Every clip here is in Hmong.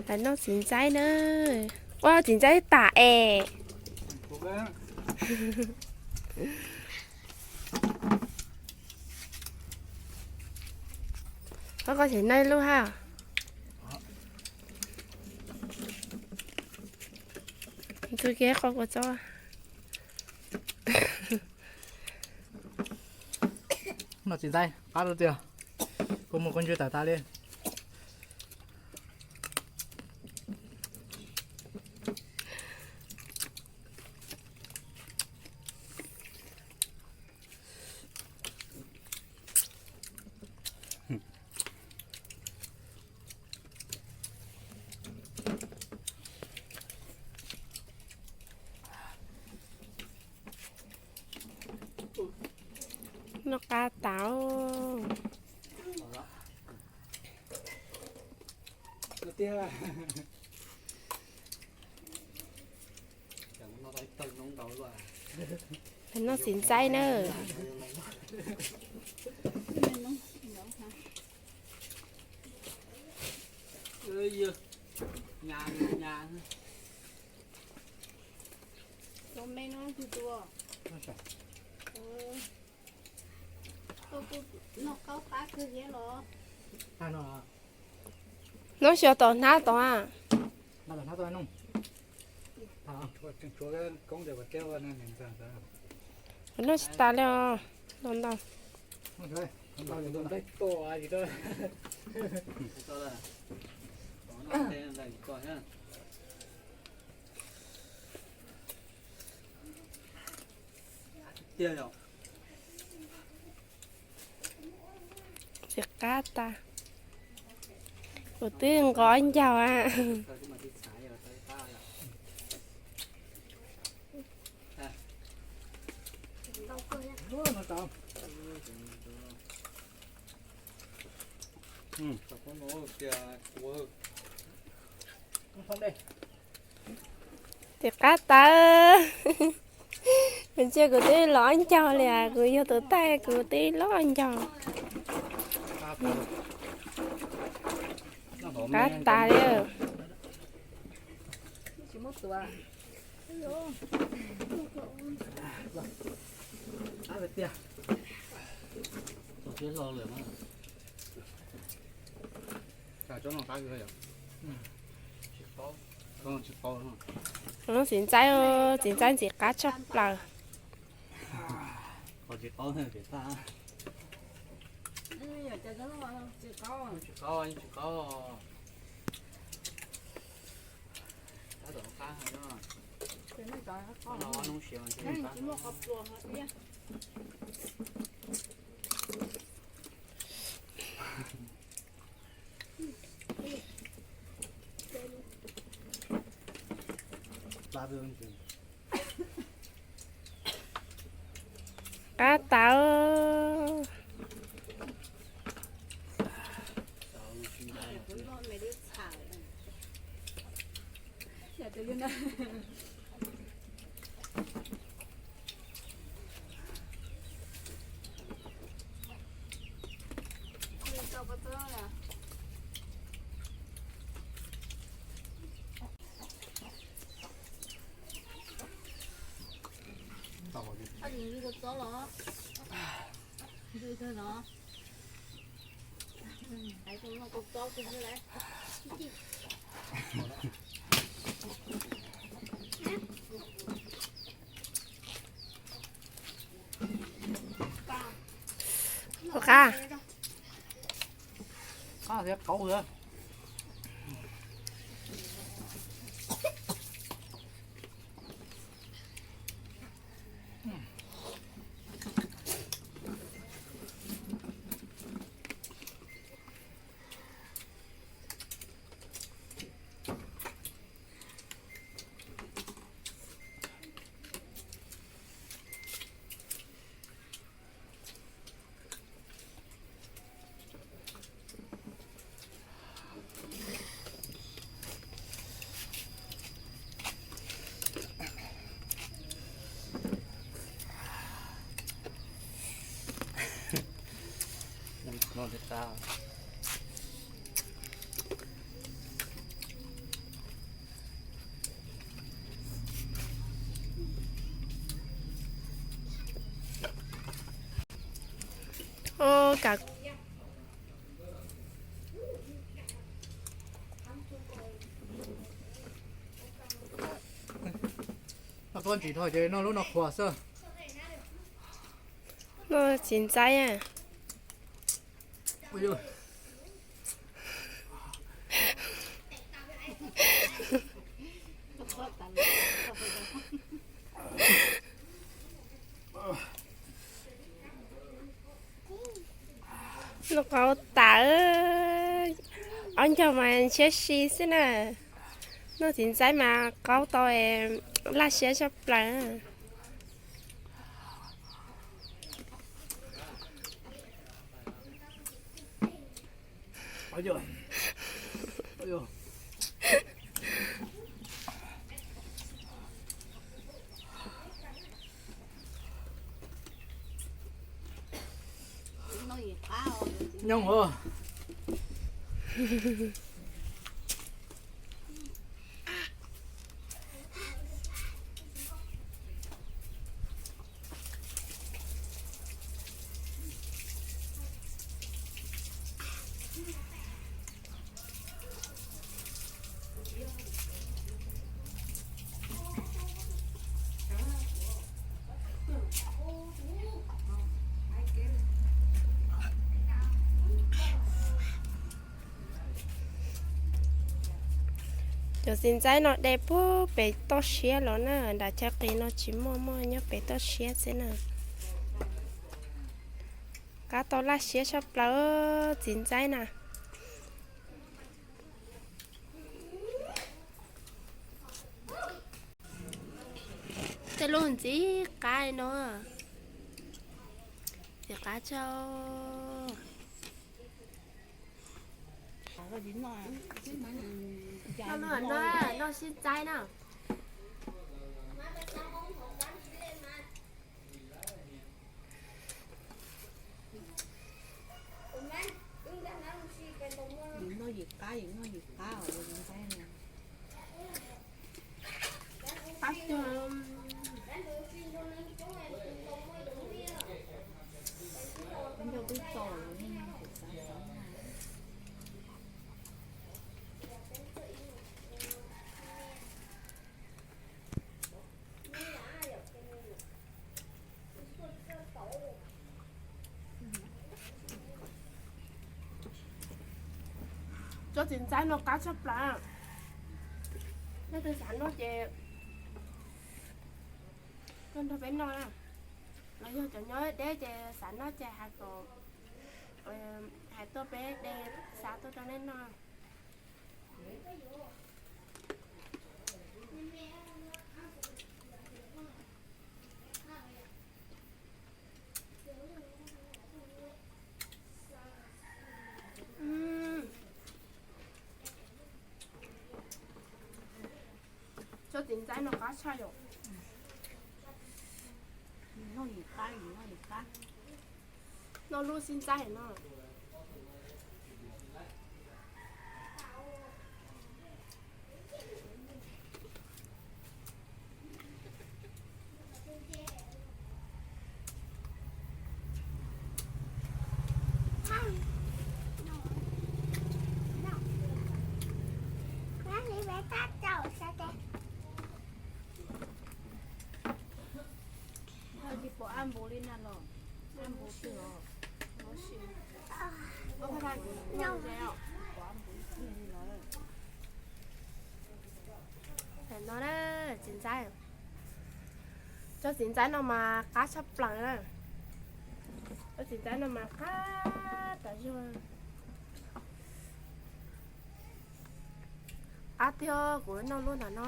Lawv noj txiv ntxaib na. Ua txiv ntxaib tas es. Qhov koj tseem noj ib lub hab. Tus kiag qhov kua txob. Noj txiv ntxaib qab tiag, kua muag kua ntsuab tas tas li. Noj qab tas. Noj txiv ntxaib na. Hnub xyov tom hnab tod a. Noj tsis tas li os, no ntau. Txiv qab tas. Kuv twb nqos ncaug a. Txiv qab tas. Ntsia kuv twb los ncaug li, kuv yog tus taig kuv twb los ncaug. Qab tas li. Lub txiv ntxaib, txiv ntxaib ntxim qab tshaj plaws. Qab tas. Ua qab. Qab thiab qaub thiab. Noj txob ntsim dhau ces noj lub no qhuas xwb. Noj txiv ntxaib. Noj qaub tas, ob ncaug mas ntshiab si xwb na. Noj txiv ntxaib mas qaub tau, laj siab tshaj plaws. Nyob. Cov txiv ntxaib no de puag pem toj siab los na, nram chaw qis no tsis muaj, muaj nyob pem toj siab xwb na. Qab tau laj siab tshaj plaws txiv ntxaib na. Tej lub ntxim qab no, ntxim qab tshaj. Noj, noj sib ntxaib na. Noj yim qab, noj yim qab os, ntxaib no. Qab kawg. Ncauj twb txo lawm, kuv xav xav na. Cov txiv ntxaib no qab tshaj plaws. Leej twg xav noj ces tuaj nrog peb noj na. Los yog cov nyob deb ces xav noj ces hais kom, hais tuaj peb de xa tuaj rau nej noj. Cov txiv ntxaib no qab tshaj yom. Noj lub sib ntxaib no. Tsis pom ab npus li na los, ab npus twg os? Tam no na, txiv ntxaib, tsob txiv ntxaib no mas qab tshaj plaws na. Tsob txiv ntxaib no mas qab tas zog. Qab tiag, kuv noj lub ntawm no.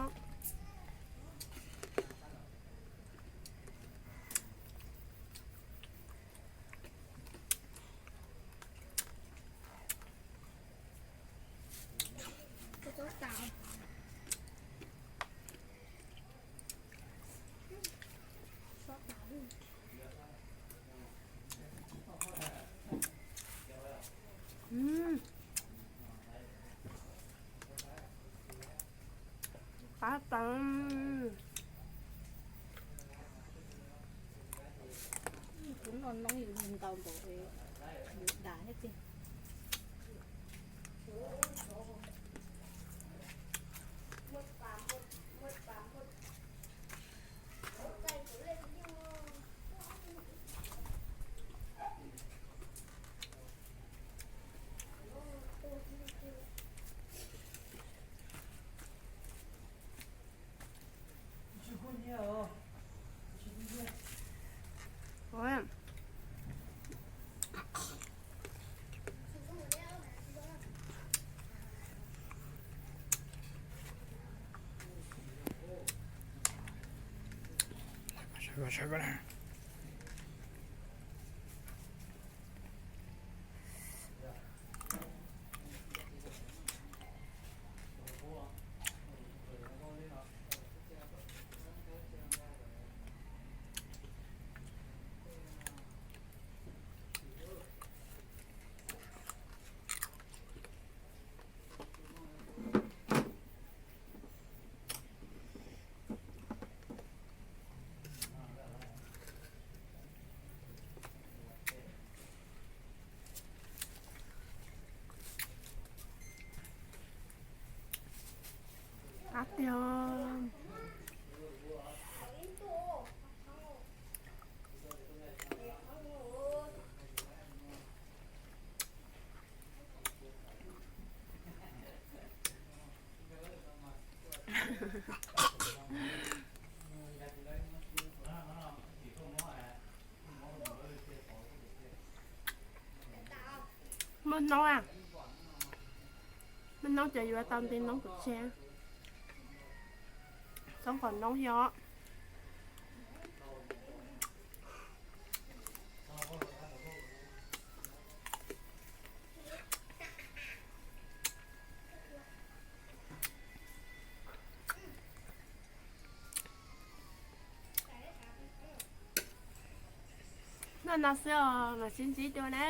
Qab tas. Kuv noj noob yus ntau npaum, yus dag thiab tiag. Qab tiag. Muaj noob a, muaj noob ces yuav tau nti noob kuv tseg. Txhob qhov noob thiab os. Noj no xwb os, mam sib ntsib dua na.